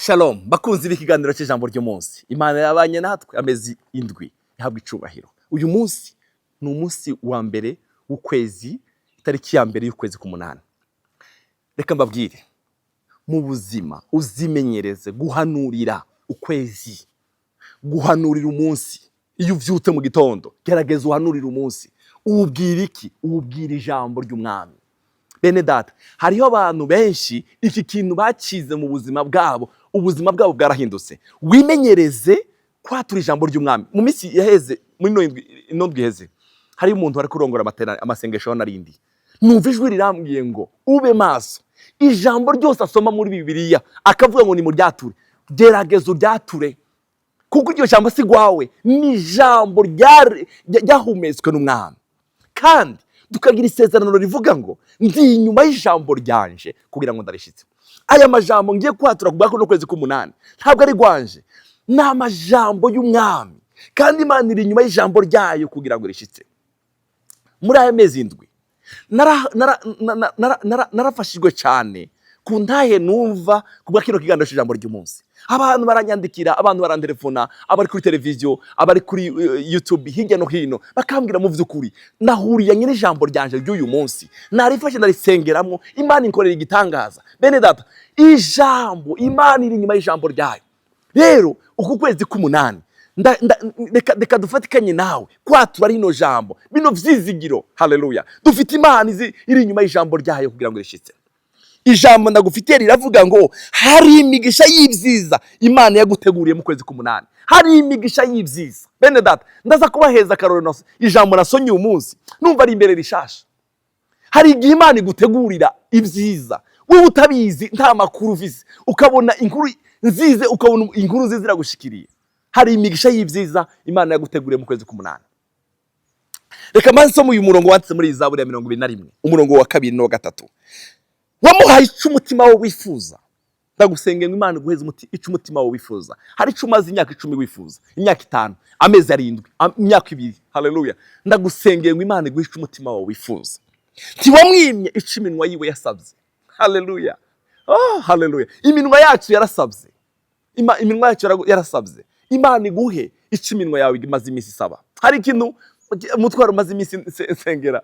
Shalom bakunzi b'ikiganiro cy'ijambo ry'umunsi. Imana yabanye natwe amezi 7, ihabwa icubahiro. Uyu munsi ni umunsi wa mbere w'ukwezi, itariki ya mbere y'ukwezi k'umunani. Reka mbabwire, mu buzima uzimenyereze guhanurira ukwezi, guhanurira umunsi. Iyo uvyutse mu gitondo, gerageza uhanurire umunsi. Uwubwira iki? Uwubwira ijambo ry'Umwami. Bene data, hariho abantu benshi iki kintu bacize mu buzima bwabo, ubuzima bwabo bwarahindutse. Wimenyereze kwatura ijambo ry'Umwami. Mu minsi yaheze, muri ino ndwi iheze, hariho umuntu wari kurongora amasengesho narindi, numva ijwi rirambwiye ngo ube maso. Ijambo ryose asoma muri Bibiliya akavuga ngo nimuryature, gerageza uryature, kuko iryo jambo si rwawe, ni ijambo ryahumetswe n'Umwami. Kandi tukagira isezerano rivuga ngo ndi inyuma y'ijambo ryanje kugira ngo ndarishitse. Aya majambo ngiye kwatura kubwa kuno kwezi k'umunani ntabwo ari rwanje, ni amajambo y'Umwami, kandi Imana iri inyuma y'ijambo ryayo kugira ngo rishitse. Muri aya mezi 7 narafashijwe cyane ku ntahe numva kubwa kino kiganiro cy'ijambo ry'umunsi. Abantu baranyandikira, abantu barantelefona, abari kuri televiziyo, abari kuri YouTube, hirya no hino, bakambwira: "Mu vy'ukuri nahuriye nyine ijambo ryanje ry'uyu munsi, narifashe ndarisengeramwo, Imana inkorera igitangaza." Bene data, ijambo, Imana iri inyuma y'ijambo ryayo. Rero uku kwezi k'umunani reka dufatikanye nawe kwatura rino jambo, bino vyizigiro. Haleluya! Dufite Imana iri inyuma y'ijambo ryayo kugira ngo rishitse. Ijambo ndagufitiye riravuga ngo hari imigisha y'ibyiza Imana yaguteguriye mu kwezi k'umunani. Hari imigisha y'ibyiza. Bene data, ndaza kubaheza akarorero. Ijambo nasomye uyu munsi numva ari imbere rishasha. Hari igihe Imana igutegurira ibyiza wowe utabizi, nta makuru ufise, ukabona inkuru nziza, ukabona inkuru nziza iragushikiriye. Hari imigisha y'ibyiza Imana yaguteguriye mu kwezi k'umunani. Reka mbanze nsome uyu murongo wanditse muri Zaburi ya 21, umurongo wa kabiri n'uwa gatatu. Wamuhaye icyo umutima we wifuza. Ndagusenga ngo Imana iguheze icyo umutima wawe wifuza. Hari icyo umaze imyaka 10 wifuza, imyaka 5, amezi 7, imyaka 2. Haleluya! Ndagusengeye ngo Imana iguhe icyo umutima wawe wifuza. Ntiwamwimye icyo iminwa yiwe yasabye. Haleluya! Oh, haleluya! Iminwa yacu yarasabye. Iminwa yacu yarasabye. Imana iguhe icyo iminwa yawe imaze iminsi isaba. Hari ikintu, umutwaro umaze iminsi nsengera.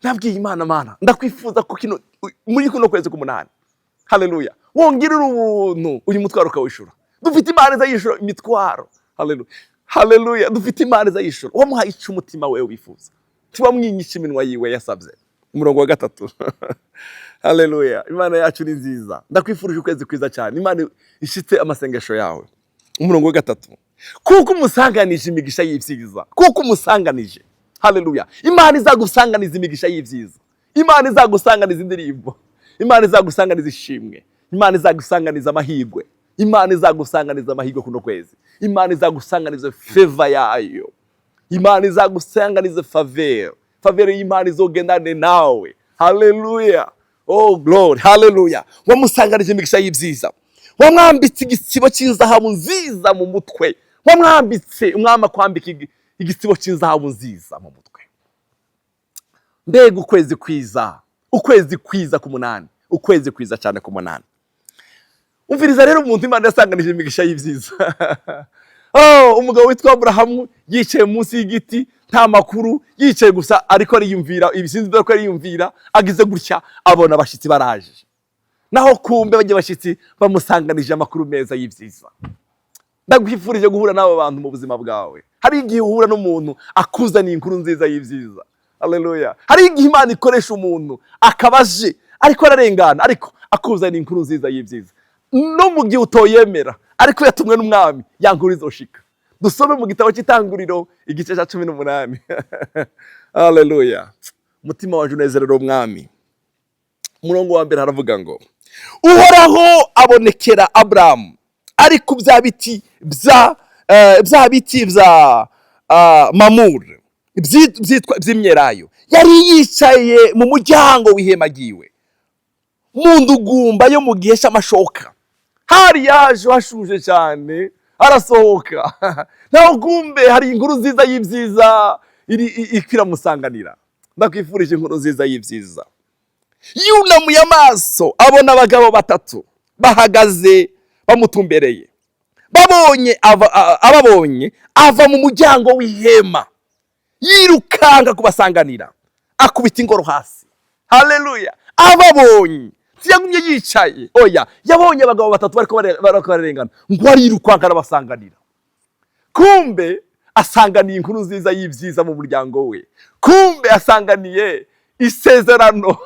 Nabwiye Imana: "Mana, ndakwifuza ko kino, muri kuno kwezi k'umunani, haleluya, wongirira ubuntu, uyu mutwaro ukawishura." Dufite Imana iza yishura imitwaro. Haleluya, haleluya! Dufite Imana iza yishura. Wamuhaye icyo umutima wewe wifuza, ntiwamwimye iminwa yiwe yasabye. Umurongo wa gatatu. Haleluya! Imana yacu ni nziza. Ndakwifurije ukwezi kwiza cyane. Imana ishitse amasengesho yawe. Umurongo wa gatatu: kuko umusanganije imigisha y'ibyiza. Kuko umusanganije. Haleluya! Imana izagusanganiza imigisha y'ibyiza. Imana izagusanganiza indirimbo. Imana izagusanganiza ishimwe. Imana izagusanganiza amahirwe. Imana izagusanganiza amahirwe kuno kwezi. Imana izagusanganiza favor yayo. Imana izagusanganiza faveur. Faveur y'Imana izogendane nawe. Haleluya! Oh glory, haleluya! Wamusanganije imigisha y'ibyiza, wamwambitse igisibo cy'inzahabu nziza mu mutwe. Wamwambitse, Umwami akwambika igisibo cy'inzahabu nziza mu mutwe. Mbega ukwezi kwiza! Ukwezi kwiza k'umunani, ukwezi kwiza cyane k'umunani. Umviriza rero, umuntu Imana yasanganije imigisha y'ibyiza. Oh, umugabo witwa Aburahamu yicaye munsi y'igiti, nta makuru, yicaye gusa ariko ariyumvira ibisinzi ko ariyumvira. Agize gutya abona abashyitsi baraje. Naho kumbe bajya abashyitsi bamusanganije amakuru meza y'ibyiza. Ndakwifurije guhura n'aba bantu mu buzima bwawe. Hari igihe uhura n'umuntu akuzaniye inkuru nziza y'ibyiza. Haleluya! Hari igihe Imana ikoresha umuntu akaba aje ariko ararengana, ariko akuzaniye inkuru nziza y'ibyiza. No mu gihe utoyemera, ariko yatumwe n'Umwami, ya nkuru izoshika. Dusome mu gitabo cy'Itanguriro, igice cya 18. Haleluya! Umutima waje unezerera Umwami. Umurongo wa mbere haravuga ngo: Uhoraho abonekera Aburamu ari ku bya biti bya Mamure, byitwa by'imyelayo. Yari yicaye mu muryango w'ihema ryiwe mu ndugumba yo mu gihe cy'amashoka. Hari yaje hashuje cyane, arasohoka. Naho kumbe hari inkuru nziza y'ibyiza iri ikiramusanganira. Ndakwifurije inkuru nziza y'ibyiza. Yunamuye amaso abona abagabo batatu bahagaze. bamutumbereye. Babonye ababonye ava mu muryango w'ihema, yirukanga kubasanganira, akubita ingoro hasi. Haleluya! Ababonye, ntiyagumye yicaye, oya, yabonye abagabo batatu bariko bararengana, ngo arirukanka arabasanganira. Kumbe asanganiye inkuru nziza y'ibyiza mu muryango we, kumbe asanganiye isezerano,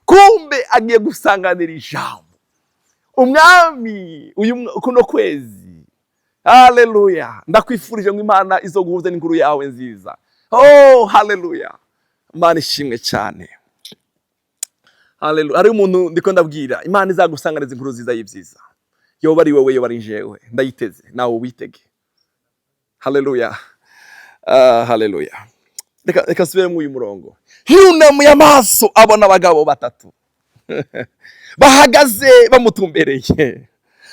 kumbe agiye gusanganira ijambo umwami. Uyu kuno kwezi, haleluya, ndakwifurije ngo Imana izoguhuze n'inkuru yawe nziza. Oh, haleluya! Imana ishimwe cyane. Haleluya! Hari umuntu ndiko ndabwira, Imana izagusanganiza inkuru nziza y'ibyiza. Yoba ari wowe, yoba ari jewe, ndayiteze, nawe witege. Haleluya! Haleluya! Reka nsubiremo uyu murongo. Yunamuye amaso, abona abagabo batatu bahagaze bamutumbereye.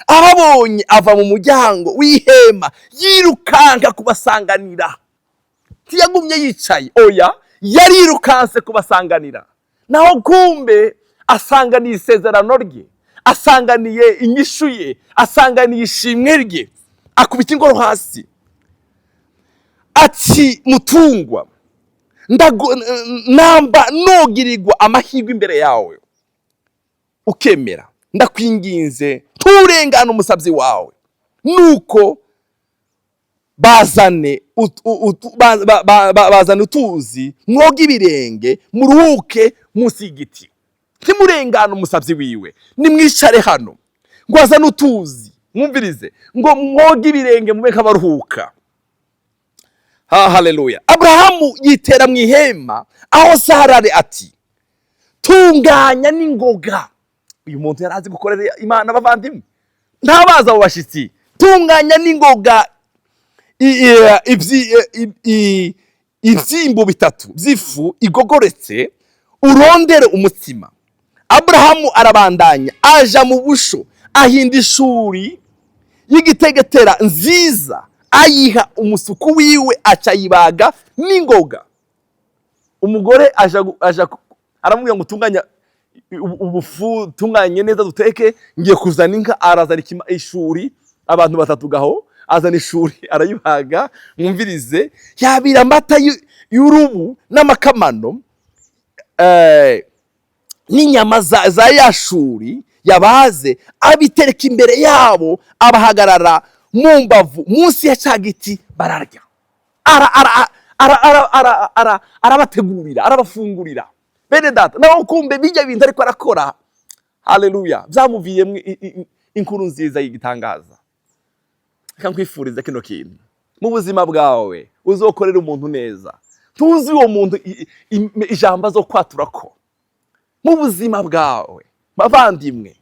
Ababonye ava mu muryango w'ihema, yirukanka kubasanganira. Ntiyagumye yicaye, oya, yarirukanse kubasanganira. Naho kumbe asanganiye isezerano rye, asanganiye inyishu ye, asanganiye ishimwe rye. Akubita ingoro hasi, ati: "Mutungwa, namba nogirirwa amahirwe imbere yawe, ukemera, ndakwinginze nturengane umusabyi wawe. Nuko bazane utuzi, mwoge ibirenge, muruhuke munsi y'igiti. Ntimurengane umusabyi wiwe, nimwicare hano." Ngo azane utuzi, mwumvirize, ngo mwoge ibirenge, mube nk'abaruhuka. Ha, haleluya! Aburahamu yitera mu ihema aho Sara ari, ati: "Tunganya n'ingoga." Uyu muntu yari azi gukorera Imana, abavandimwe. Ntabaza abo bashyitsi: "Tunganya n'ingoga ibyimbo 3 by'ifu igogoretse, urondere umutsima." Aburahamu arabandanya, aja mu busho, ahinda ishuri y'igitegetera nziza, ayiha umusuku wiwe, aca ayibaga n'ingoga. Umugore aja aramubwira ngo: "Tunganya ubufu, tunganye neza duteke, ngiye kuzana inka." Arazana ishuri, abantu batatu gaho, azana ishuri arayibaga. Mwumvirize: yabira amata y'urubu n'amakamano n'inyama za yashuri yabaze, abitereka imbere yabo, abahagarara mu mbavu munsi ya cya giti, bararya. Arabategurira, arabafungurira. Bene data, nawe kumbe bijya bintu ariko arakora, haleluya, byamuviyemo inkuru nziza y'igitangaza. Reka nkwifuriza kino kintu mu buzima bwawe: uzokorera umuntu neza, ntuzi uwo muntu ijambo azokwatura ko mu buzima bwawe. Bavandimwe,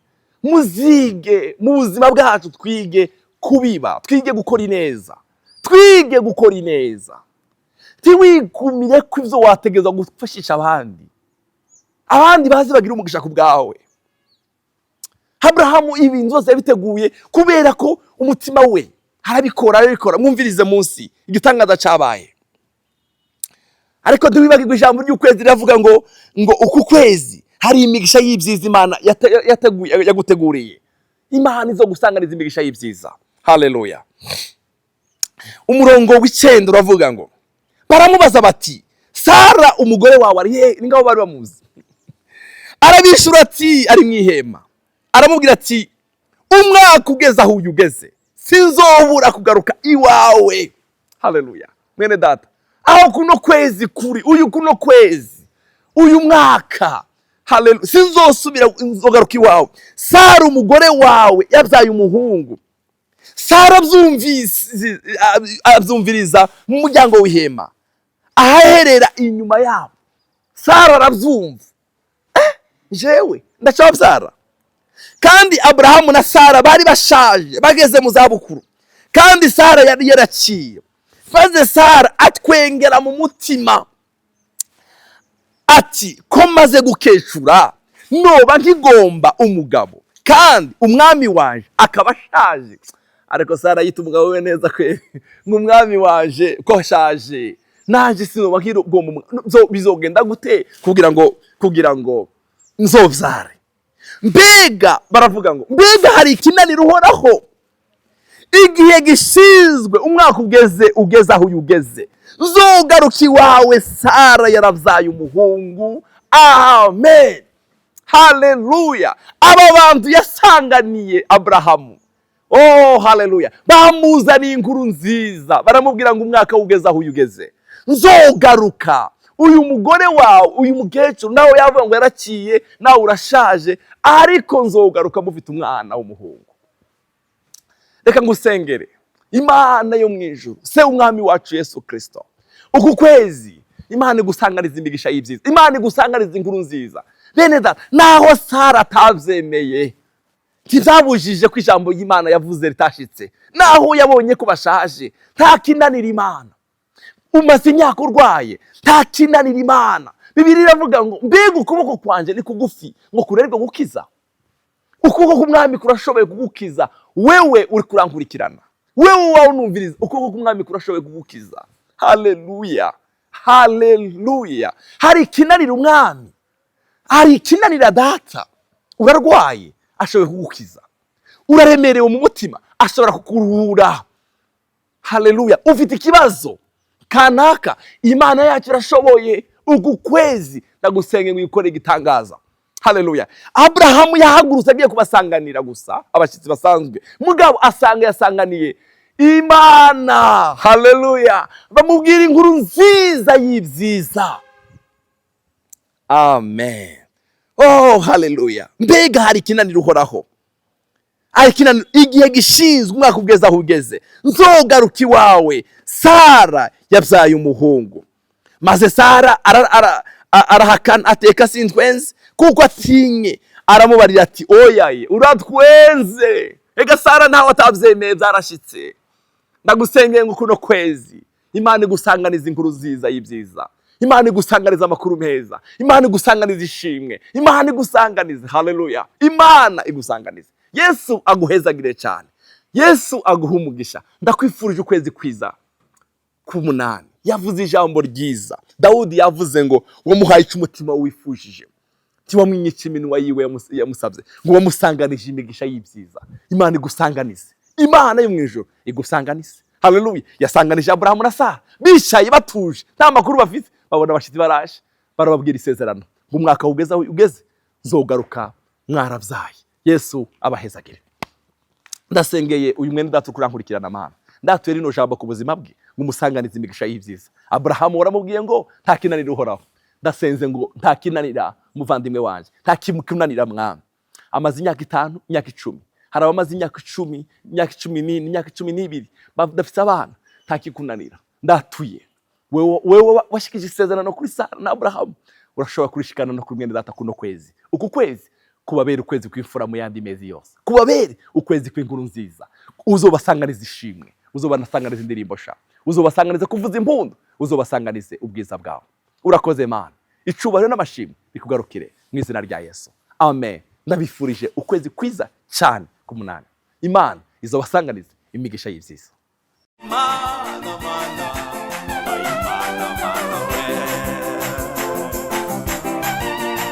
muzige mu buzima bwacu, twige kubiba, twige gukora ineza, twige gukora ineza. Ntiwigumire ko ibyo wategereza gufashisha abandi, abandi bazi bagira umugisha ku bwawe. Aburahamu ibintu byose yabiteguye kubera ko umutima we arabikora, arabikora. Mwumvirize munsi igitangaza cyabaye. Ariko ntiwibagirwe ijambo ry'ukwezi riravuga ngo uku kwezi hari imigisha y'ibyiza Imana yaguteguriye. Imana izo gusanganiza imigisha y'ibyiza. Haleluya! Umurongo w'9 uravuga ngo: Baramubaza bati: "Sara umugore wawe ari hehe?" Ni ngabo bari bamuzi. Arabishura ati: "Ari mu ihema." Aramubwira ati: "Umwaka ugeze aho uyu ugeze, sinzobura kugaruka iwawe." Haleluya! Mwene data, aho kuno kwezi kuri uyu, kuno kwezi, uyu mwaka, haleluya, sinzosubira, nzogaruka iwawe. Sara umugore wawe yabyaye umuhungu. Sara abyumviriza mu muryango w'ihema ahaherera inyuma yabo. Sara arabyumva: "Jewe ndacababyara?" Kandi Aburahamu na Sara bari bashaje, bageze mu zabukuru, kandi Sara yari yaraciye. Maze Sara atwengera mu mutima ati: "Ko maze gukecura, noba nkigomba umugabo, kandi umwami wanje akaba ashaje?" Ariko Sara yita umugabo we neza kwe, ngo umwami wanje ko ashaje, naje sinoba nkigomba, bizogenda gute kugira ngo nzovyare? Mbega baravuga ngo mbega hari ikinanira Uhoraho? Igihe gishinzwe, umwaka ugeze, ugeze aho uyu ugeze, nzogaruka iwawe Sara yarabyaye umuhungu. Amen, haleluya. Aba bantu yasanganiye Aburahamu, oh haleluya, bamuzaniye inkuru nziza, baramubwira ngo umwaka ugeze aho uyu ugeze, nzogaruka. Uyu mugore wawe, uyu mukecuru, nawe yavuga ngo yaraciye, nawe urashaje, ariko nzogaruka mufite umwana w'umuhungu. Reka ngusengere. Imana yo mu ijuru, se umwami wacu Yesu Kirisito, uku kwezi Imana igusanganiza imigisha y'ibyiza, Imana igusanganiza inkuru nziza. Bene data, naho Sara atabyemeye, ntibyabujije ko ijambo ry'Imana yavuze ritashitse. Naho yabonye ko bashaje, nta kinanira Imana. Umaze imyaka urwaye, nta kinanira Imana. Bibiliya iravuga ngo mbega ukuboko kwanjye ni kugufi ngo kurerwe gukiza? Ukuboko k'umwami kurashoboye kugukiza. Wewe uri kurankurikirana, wewe wawe unumviriza, ukuboko k'umwami kurashoboye kugukiza. Haleluya, haleluya. Hari ikinanira umwami? Hari ikinanira data? Urarwaye, ashoboye kugukiza. Uraremerewe mu mutima, ashobora kukuruhura. Haleluya. Ufite ikibazo kanaka, Imana yacu irashoboye. Uku kwezi ndagusenge ngo ikore igitangaza. Haleluya. Aburahamu yahagurutse agiye kubasanganira gusa, abashyitsi basanzwe, mugabo asanga yasanganiye Imana. Haleluya. Bamubwira inkuru nziza y'ibyiza. Amen, oh haleluya. Mbega hari ikinanira Uhoraho? Hari ikinanira? Igihe gishinzwe, umwaka ugeze aho ugeze, nzogaruka iwawe Sara yabyaye umuhungu. Maze Sara arahakana, ateka sintwenze, kuko atinye. Aramubarira ati oyaye, uratwenze. Ega Sara ntawe atabyemeye, byarashitse. Ndagusengeye ngo kuno kwezi Imana igusanganiza inkuru nziza y'ibyiza, Imana igusanganiza amakuru meza, Imana igusanganiza ishimwe, Imana igusanganiza. Haleluya, Imana igusanganiza. Yesu aguhezagire cyane, Yesu aguha umugisha. Ndakwifurije ukwezi kwiza k'umunani. Yavuze ijambo ryiza Dawudi, yavuze ngo wamuhaye icyo umutima wifujije, ntiwamwinyica iminwa yiwe yamusabye, ngo wamusanganije imigisha y'ibyiza. Imana igusanganize, Imana yo mu ijuru igusanganize. Haleluya. Yasanganije Aburahamu na Sara bicaye batuje, nta makuru bafite, babona abashyitsi baraje, barababwira isezerano ngo umwaka ugeze aho ugeze, nzogaruka mwarabyaye. Yesu abahezagire. Ndasengeye uyu mwene data ukurankurikirana. Mana, ndatuye rino jambo ku buzima bwe ngo umusanganize imigisha y'ibyiza. Aburahamu waramubwiye ngo nta kinanira Uhoraho. Ndasenze ngo nta kinanira umuvandimwe wanjye, nta kinanira mwami. Amaze imyaka 5, imyaka 10, hari abamaze imyaka 10, imyaka 14, imyaka 12 badafite abana. Nta kikunanira. Ndatuye, wewe washikije isezerano kuri Sara na Aburahamu, urashobora kurishikana no kuri mwene data kuno kwezi. Uku kwezi kubabera ukwezi kw'imfura mu yandi mezi yose, kubabere ukwezi kw'inkuru nziza. Uzobasanganiza ishimwe, uzobanasanganiza indirimbo sha, uzobasanganiza kuvuza impundu, uzobasanganize ubwiza bwawe. Urakoze Mana, icubahiro n'amashimwe bikugarukire mu izina rya Yesu, amen. Ndabifurije ukwezi kwiza cyane k'umunani. Imana izobasanganiza imigisha y'ibyiza. Mana, mana.